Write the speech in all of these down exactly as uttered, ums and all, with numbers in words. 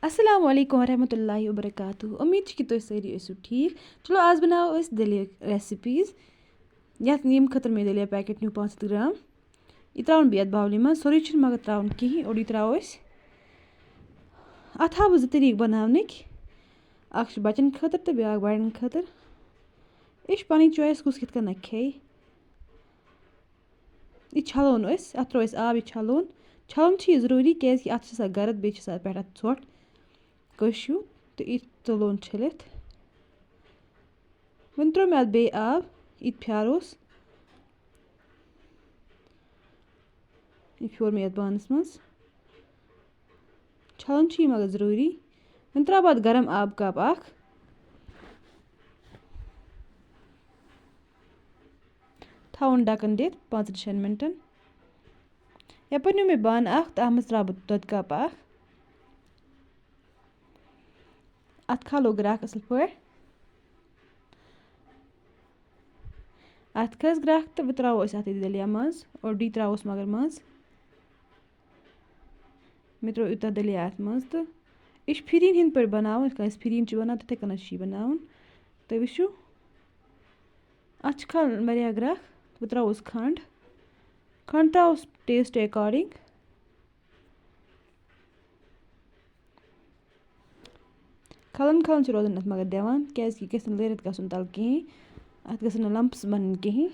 السلام علیکم ورحمۃ اللہ وبرکاتہ۔ امید چھِ کہِ تُہۍ سٲری ٲسِو ٹھیٖک۔ چلو، آز بناوو أسۍ دٔلیہ ریسیپیٖز۔ یَتھ، ییٚمہِ خٲطرٕ مےٚ دٔلیہ پیکٹ نیوٗ پانٛژھ ہَتھ گرام، یہِ ترٛاوُن بیٚیہِ یَتھ باولہِ منٛز۔ سورُے چھُنہٕ مگر ترٛاوُن کِہیٖنۍ، اوٚڑُے ترٛاوو أسۍ۔ اَتھ ہاوٕ بہٕ زٕ طریٖقہٕ بناونٕکۍ، اَکھ چھُ بَچَن خٲطرٕ تہٕ بیٛاکھ بَڑٮ۪ن خٲطرٕ۔ یہِ چھِ پَنٕنۍ choice کُس کِتھ کٔنۍ کھیٚیہِ۔ یہِ چھَلون أسۍ، اَتھ ترٛوو اَسہِ آب، یہِ چھَلون۔ چھَلُن چھُ یہِ ضروٗری، کیٛازِکہِ اَتھ چھِ آسان گرد، بیٚیہِ چھِ آسان پٮ۪ٹھ اَتھ ژھۄٹھ، کٔش ہیوٗ، تہٕ یہِ تُلون چھٔلِتھ۔ وۄنۍ ترٛوو مےٚ اَتھ بیٚیہِ آب، یہِ تہِ پھیٛاروس۔ یہِ پھیوٗر مےٚ یَتھ بانَس منٛز۔ چھَلُن چھُ یہِ مگر ضروٗری۔ وۄنۍ ترٛاوٕ بہٕ اَتھ گرم آب کپ اَکھ۔ تھاوُن ڈَکَن دِتھ پانٛژَن شٮ۪ن مِنٹَن۔ یَپٲرۍ نیوٗ مےٚ بانہٕ اَکھ تہٕ اَتھ منٛز ترٛاوٕ بہٕ دۄدٕ کپ اَکھ۔ اَتھ کھالو گرٛٮ۪کھ اَصٕل پٲٹھۍ۔ اَتھ کھٔژ گرٛٮ۪کھ تہٕ وۄنۍ ترٛاوو أسۍ اَتھ یہِ دٔلیہ منٛز، اوٚڑُے ترٛاووس مگر منٛز۔ مےٚ ترٛوو یوٗتاہ دٔلیہ اَتھ منٛز تہٕ یہِ چھُ پھِرِنۍ ہِنٛدۍ پٲٹھۍ بَناوُن، یِتھ کٔنۍ أسۍ پھِرِنۍ چھِ وَنان، تِتھَے کٔنۍ چھُ یہِ بَناوُن۔ تُہۍ وٕچھِو، اَتھ چھِ کھالُن واریاہ گرٛٮ۪کھ۔ وۄنۍ ترٛاووس کھَنٛڈ، کھَنٛڈ ترٛاووس taste according۔ کھَلَن کھَلَن چھِ روزُن اَتھ مگر دِوان، کیٛازِکہِ یہِ گژھِ نہٕ لٲرِتھ گژھُن تَلہٕ کِہیٖنۍ، اَتھ گژھن نہٕ lumps بَنٕنۍ کِہیٖنۍ۔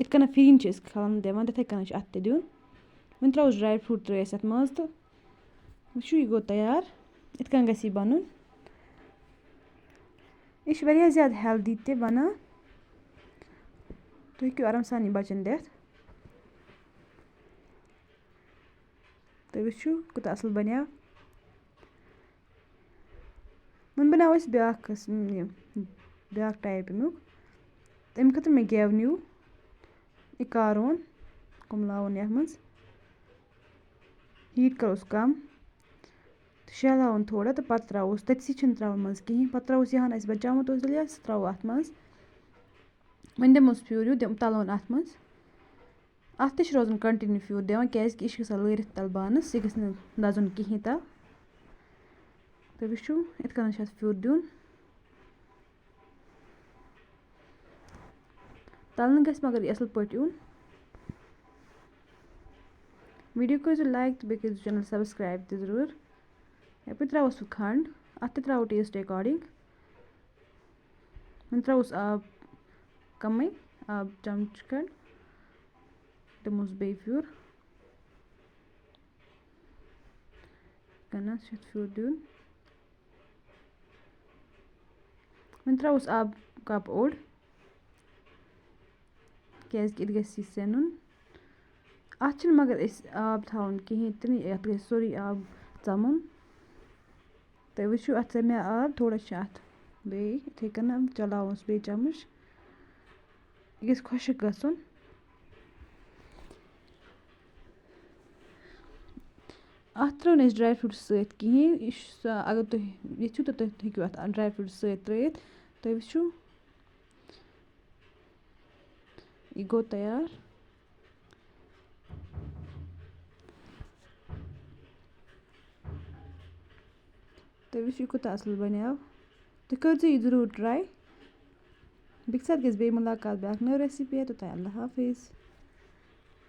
یِتھ کٔنۍ پھِرِنۍ چھِ أسۍ کھَلَن دِوان، تِتھَے کٔنۍ چھِ اَتھ تہِ دیُن۔ وۄنۍ ترٛاووس dry fruit ترٛٲوۍ اَسہِ اَتھ منٛز تہٕ وٕچھِو، یہِ گوٚو تیار۔ یِتھ کٔنۍ گژھِ یہِ بَنُن۔ یہِ چھِ واریاہ زیادٕ healthy تہِ بَنان۔ تُہۍ ہیٚکِو آرام سان یہِ بَچَن دِتھ۔ تُہۍ وٕچھِو، کوٗتاہ اَصٕل بَنیو۔ وۄنۍ بَناوو أسۍ بیٛاکھ قٕسٕم، یہِ بیٛاکھ type اَمیُک۔ تَمہِ خٲطرٕ مےٚ گٮ۪و نیوٗ، یہِ کارون کُملاوُن یَتھ منٛز۔ Heat کَروس کَم تہٕ شیہلاوُن تھوڑا تہٕ پَتہٕ ترٛاووس، تٔتسٕے چھِنہٕ ترٛاوُن منٛز کِہیٖنۍ۔ پَتہٕ ترٛاووس یہِ ہَن اَسہِ بَچاومُت اوس دٔلیہ، سُہ ترٛاوو اَتھ منٛز۔ وۄنۍ دِموس پھیُر ہیوٗ، دِم-، تَلون اَتھ منٛز۔ اَتھ تہِ چھِ روزُن continue پھیُر دِوان، کیٛازِکہِ یہِ چھِ گژھان لٲرِتھ تَلہٕ بانَس، یہِ گژھِ نہٕ دَزُن کِہیٖنۍ تَلہٕ۔ تُہۍ وٕچھِو، یِتھ کٔنۍ چھِ اَتھ پھیُر دیُن۔ تَلنہٕ گژھِ مگر یہِ اَصٕل پٲٹھۍ یُن۔ Video کٔرۍزیو like تہٕ بیٚیہِ کٔرۍزیو channel subscribe تہِ ضروٗر۔ یَپٲرۍ ترٛاووس بہٕ کھَنٛڈ، اَتھ تہِ ترٛاوو taste according۔ وۄنۍ ترٛاووس آب کَمٕے، آب چمچہٕ کھنٛڈ، دِموس بیٚیہِ پھیُر۔ کَنَس چھُ اَتھ پھیُر دیُن۔ وۄنۍ ترٛاووس آب کَپ اوٚڑ، کیٛازِکہِ یہِ گژھِ یہِ سٮ۪نُن۔ اَتھ چھِنہٕ مگر أسۍ آب تھاوُن کِہیٖنۍ تہِ نہٕ، یَتھ گژھِ سورُے آب ژَمُن۔ تُہۍ وٕچھِو، اَتھ ژَمہِ آب، تھوڑا چھِ اَتھ بیٚیہِ یِتھَے کٔنۍ چلاووس بیٚیہِ چَمٕچ۔ یہِ گژھِ خۄشٕک گژھُن۔ اَتھ ترٛٲو نہٕ أسۍ dry fruits سۭتۍ کِہیٖنۍ۔ یہِ چھُ سُہ، اگر تُہۍ یژھِو تہٕ تُہۍ ہیٚکِو اَتھ dry fruits سۭتۍ ترٛٲیِتھ۔ تُہۍ وٕچھِو، یہِ گوٚو تیار۔ تُہۍ وٕچھِو، یہِ کوٗتاہ اَصٕل بَنیو۔ تُہۍ کٔرۍزیو یہِ ضروٗر try۔ بیٚکہِ ساتہٕ گژھِ بیٚیہِ مُلاقات بیٛاکھ نٔو recipe۔ توٚتام اللہ حافظ۔